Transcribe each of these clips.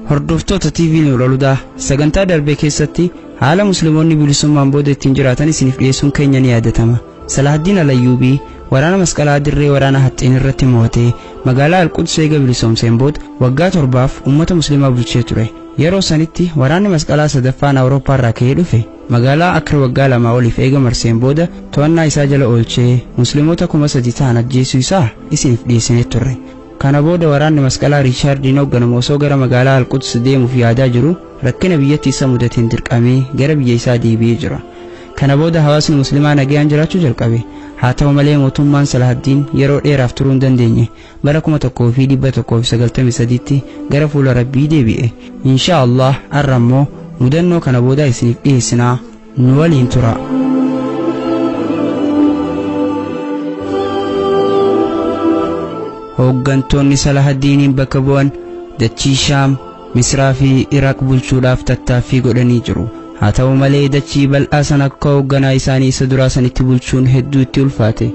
Hordoftoota TV Nuur Hudaa, sagantaa darbee keessatti haala musliimoonni bilisummaan booda ittiin jiraatan isiniif dhiyeessuun keenya ni yaadatama. Salahaddiin Alayyuubii waraana masqalaa dirree waraana Haxxiin irratti mo'atee magaalaa Alquds eega bilisoomseen booda waggaa 7f uummata musliimaa bulchee ture. Yeroo sanitti waraanni masqalaa sadaffaan Awurooppaa irraa ka'ee dhufe magaalaa Akra waggaa 2 oliif eega marseen booda to'annaa isaa jala oolchee musliimoota 3000 ta'an ajjeesuu isaa isiniif dhiyeessinee turre. Kana booda waraanni masqalaa Riichaardiin hoogganamu osoo gara magaalaa Alquds deemuuf yaadaa jiru rakkina biyyatti isa mudateen dirqamee gara biyya isaa deebi'ee jira. Kana booda hawaasni musliimaa nagayaan jiraachuu jalqabe. Haa ta'u malee mootummaan Salahaddiin yeroo dheeraaf turuu hin dandeenye. Bara 1193tti gara fuula Rabbii deebi'e. Insha Allah har'a immoo mudannoo kana booda isiniif dhiyeessinaa, nu waliin tura. Hooggantoonni Salahaddiiniin bakka bu'an dachii Shaam, Misraa fi Iraaq bulchuudhaaf tattaaffii godhanii jiru. Haa ta'u malee dachii bal'aa sana akka hoogganaa isaanii isa duraa sanitti bulchuun hedduu itti ulfaate.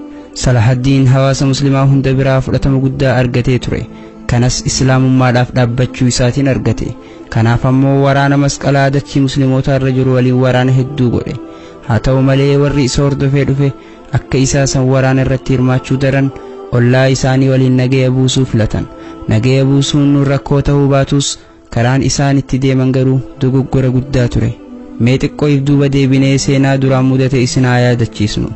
Salahaddiin hawaasa musliimaa hunda biraa fudhatama guddaa argatee ture. Kanas islaamummaadhaaf dhaabbachuu isaatiin argate. Kanaaf ammoo waraana masqalaa dachii musliimotaa irra jiru waliin waraana hedduu godhe. Haa ta'u malee warri isa hordofee dhufe akka isaa san waraana irratti hirmaachuu daran ollaa isaanii waliin nagaya buusuu filatan. Nagaya buusuun rakkoo ta'uu baatus karaan isaan itti deeman garuu dogoggora guddaa ture. Mee xiqqoo if duuba deebinee seenaa duraan mudate isin haa yaadachiisnu.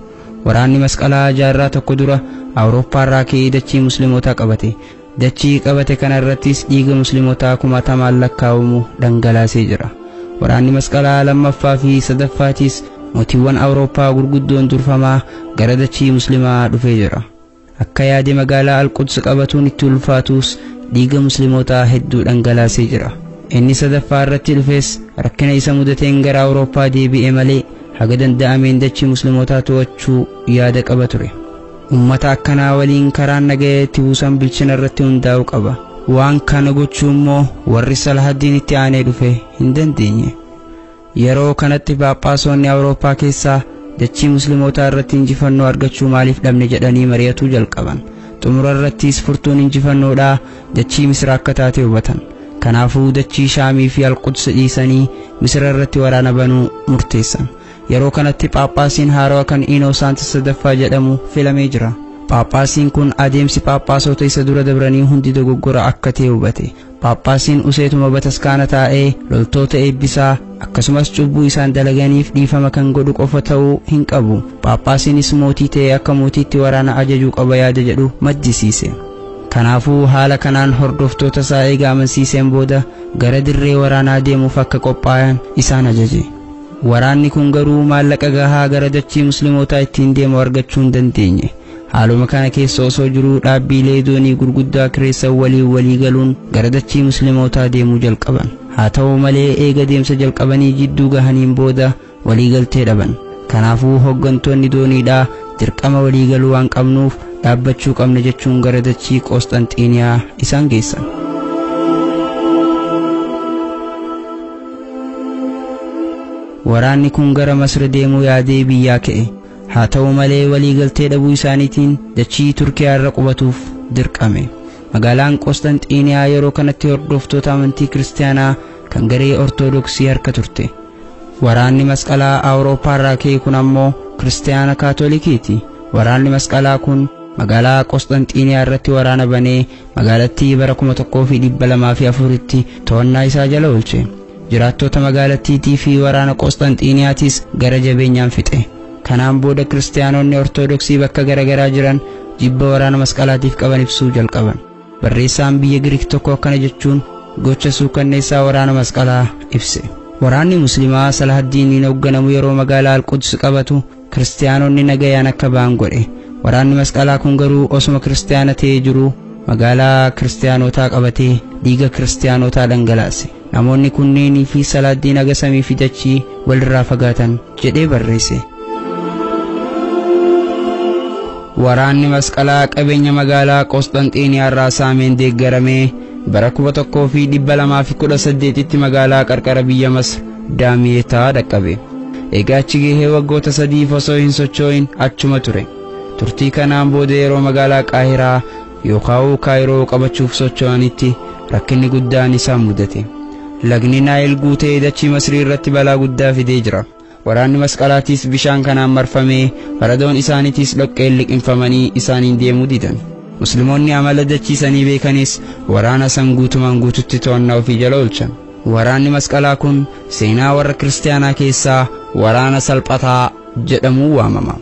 Waraanni masqalaa jaarraa tokko dura Awurooppaa irraa ka'ee dachii musliimotaa qabate. Dachii qabate kana irrattis dhiiga musliimotaa kumaatamaan lakkaa'amu dhangalaasee jira. Waraanni masqalaa lammaffaa fi sadaffaatis mootiiwwan Awurooppaa gurguddoon durfamaa gara dachii musliimaa dhufee jira. Akka yaade magaalaa Alquds qabatuun itti ulfaatus dhiiga musliimotaa hedduu dhangalaasee jira. Inni sadaffaa irratti dhufes rakkina isa mudateen gara Awurooppaa deebi'e malee haga danda'ameen dachii musliimotaa to'achuu yaada qaba ture. Uummata akkanaa waliin karaan nagaya itti buusan bilchina irratti hundaa'uu qaba. Waan kana gochuu immoo warri Salahaddiin itti aanee dhufe hin dandeenye. Yeroo kanatti Phaaphaasonni Awurooppaa keessaa dachii musliimotaa irratti injifannoo argachuu maaliif dhabne jedhanii mari'atuu jalqaban. Xumura irrattis furtuun injifannoodhaa dachii Misraa akka taate hubatan. Kanaafuu dachii Shaamii fi Alquds dhiisanii Misra irratti waraana banuu murteessan. Yeroo kanatti Phaaphaasiin haarawaa kan Inosaant sadaffaa jedhamu filamee jira. Phaaphaasiin kun adeemsi Phaaphaasota isa dura dabranii hundi dogoggora akka ta'e hubate. Phaaphaasiin useetuma bataskaana taa'ee loltoota eebbisaa akkasumas cubbuu isaan dalaganiif dhiifama kan godhu qofa ta'uu hin qabu. Phaaphaasiinis mootii ta'ee akka mootiitti waraana ajajuu qaba yaada jedhu maddisiise. Kanaafuu haala kanaan hordoftoota isaa eega amansiiseen booda gara dirree waraanaa deemuuf akka qophaa'an isaan ajaje. Waraanni kun garuu maallaqa gahaa gara dachii musliimotaa ittiin deemu argachuu hin dandeenye. Haaluma kana keessa osoo jiruu dhaabbiilee doonii gurguddaa kireessan waliin walii galuun gara dachii musliimotaa deemuu jalqaban. Haa ta'u malee eega deemsa jalqabanii jidduu gahaniin booda waliigaltee dhaban. Kanaafuu hooggantoonni dooniidhaa dirqama waliigaluu waan qabnuuf dhaabbachuu qabna jechuun gara dachii Qoosxanxiiniyaa isaan geessan. Waraanni kun gara Masra deemuu yaadee biyyaa ka'e. Haa ta'u malee waliigaltee dhabuu isaaniitiin dachii Turkiyaa irra qubatuuf dirqame. Magaalaan Qoosxanxiiniyaa yeroo kanatti hordoftoota amantii Kiristaanaa kan garee Ortodoksii harka turte. Waraanni masqalaa Awurooppaa irraa ka'e kun ammoo Kiristaana Kaatolikiiti. Waraanni masqalaa kun magaalaa Qoosxanxiiniyaa irratti waraana banee magaalattii bara 1204tti to'annaa isaa jala oolche. Jiraattota magaalattiitii fi waraana Qoosxanxiiniyaatis gara jabeenyaan fixe. Kanaan booda Kiristaanonni Ortodoksii bakka garaagaraa jiran jibba waraana masqalaatiif qaban ibsuu jalqaban. Barreessaan biyya Giriik tokko akkana jechuun gocha suukanneessaa waraana masqalaa ibse. Waraanni musliimaa Salahaddiiniin hoogganamu yeroo magaalaa Alquds qabatu Kiristaanonni nagayaan akka ba'an godhe. Waraanni masqalaa kun garuu osuma kiristaana ta'ee jiru magaalaa kiristaanotaa qabatee dhiiga kiristaanotaa dhangalaase. Namoonni kunneenii fi Salahaddiin haga samii fi dachii walirraa fagaatan jedhee barreesse. Waraanni masqalaa qabeenya magaalaa Qoosxanxiiniyaa irraa saameen deeggaramee bara 1218tti magaalaa qarqara biyya Masr Daamiyetaa dhaqqabe. Egaa achi gahee waggoota 3 osoo hin socho'in achuma ture. Turtii kanaan booda yeroo magaalaa Qaahiraa yookaan Kaayiroo qabachuuf socho'anitti rakkinni guddaan isaan mudate. Lagni Naayil guutee dachii Masrii irratti balaa guddaa fidee jira. Waraanni masqalaatiis bishaan kanaan marfamee faradoon isaaniitiis dhoqqeen liqinfamanii isaaniin deemuu didan. Musliimoonni amala dachii sanii beekanis waraana san guutumaan guututti to'annaa ofii jala oolchan. Waraanni masqalaa kun seenaa warra kiristaanaa keessaa waraana salphataa jedhamuun waamama.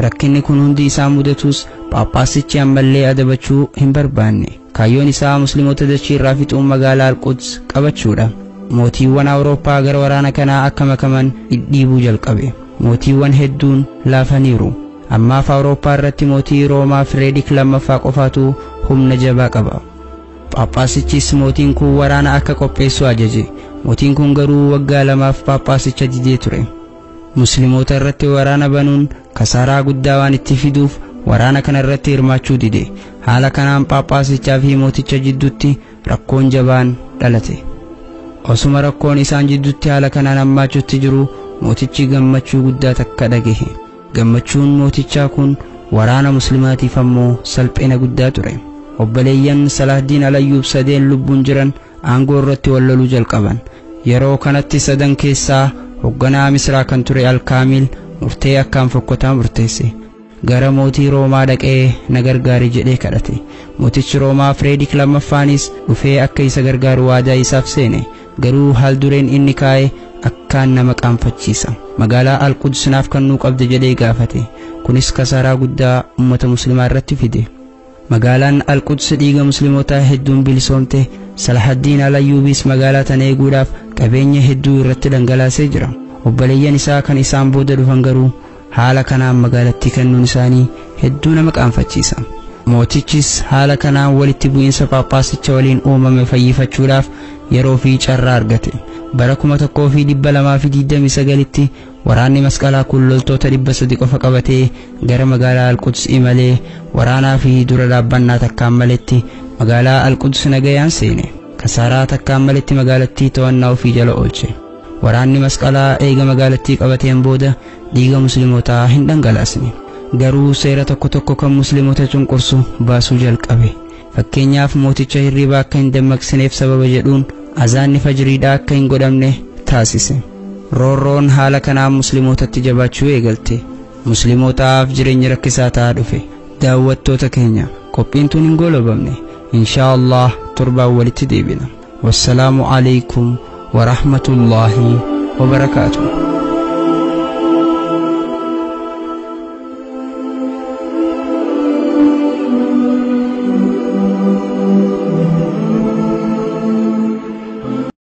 Rakkinni kun hundi isaa mudatus Phaaphaasichi ammallee adabachuu hin barbaanne. Kaayyoon isaa musliimoota dachii irraa fixuun magaalaa Alquds qabachuudha. Mootiiwwan Awurooppaa gara waraana kanaa akka makaman dhidhiibuu jalqabe. Mootiiwwan hedduun laafaniiru. Ammaaf Awurooppaa irratti mootii Roomaa Fireedik lammaffaa qofaatu humna jabaa qaba. Phaaphaasichis mootiin kun waraana akka qopheessu ajaje. Mootiin kun garuu waggaa lamaaf Phaaphaasicha didee ture. Musliimoota irratti waraana banuun kasaaraa guddaa waan itti fiduuf waraana kana irratti hirmaachuu dide. Haala kanaan Phaaphaasichaa fi mooticha jidduutti rakkoon jabaan dhalate. Osuma rakkoon isaan jidduutti haala kanaan hammaachutti jiru mootichi gammachuu guddaa takka dhagahe. Gammachuun mootichaa kun waraana musliimaatiif ammoo salphina guddaa ture. Obboleeyyan Salahdiin Alayyuub sadeen lubbuun jiran aangoo irratti wal loluu jalqaban. Yeroo kanatti sadan keessaa hoogganaa Misraa kan ture Alkaamil murtee akkaan fokkotaa murteesse. Gara mootii Roomaa dhaqee na gargaari jedhee kadhate. Mootichi Roomaa Fireedik lammaffaanis dhufee akka isa gargaaru waadaa isaaf seene. Garuu haal dureen inni kaa'e akkaan nama qaanfachiisa. Magaalaa Alquds naaf kennuu qabda jedhee gaafate. Kunis kasaaraa guddaa uummata musliimaa irratti fide. Magaalaan Alquds dhiiga musliimotaa hedduun bilisoomte. Salahaddiin Alayyuubis magaalaa tana eeguudhaaf qabeenya hedduu irratti dhangalaasee jira. Obboleeyyan isaa kan isaan booda dhufan garuu haala kanaan magaalattii kennuun isaanii hedduu nama qaanfachiisa. Mootichis haala kanaan walitti bu'iinsa Phaaphaasicha waliin uumame fayyifachuudhaaf yeroo fi carraa argate. Bara 1229tti waraanni masqalaa kun loltoota 300 qofa qabatee gara magaalaa Alquds imalee waraanaa fi dura dhaabbannaa takkaan maletti magaalaa Alquds nagayaan seene. Kasaaraa takkaan maletti magaalattii to'annaa ofii jala oolche. Waraanni masqalaa eega magaalattii qabateen booda dhiiga musliimotaa hin dhangalaasne. Garuu seera tokko tokko kan musliimota cunqursu baasuu jalqabe. Fakkeenyaaf mooticha hirriba akka hin dammaqsineef sababa jedhuun azaanni fajriidhaa akka hin godhamne taasise. Roorroon haala kanaan musliimotatti jabaachuu eegalte. Musliimotaaf jireenyi rakkisaa ta'aa dhufe. Daawwattoota keenya qophiin tun hin goolabamne. Inshaa Allah torbaan walitti deebina. Wassalaamu alaikum wa rahmatullaahi wa barakaatuh.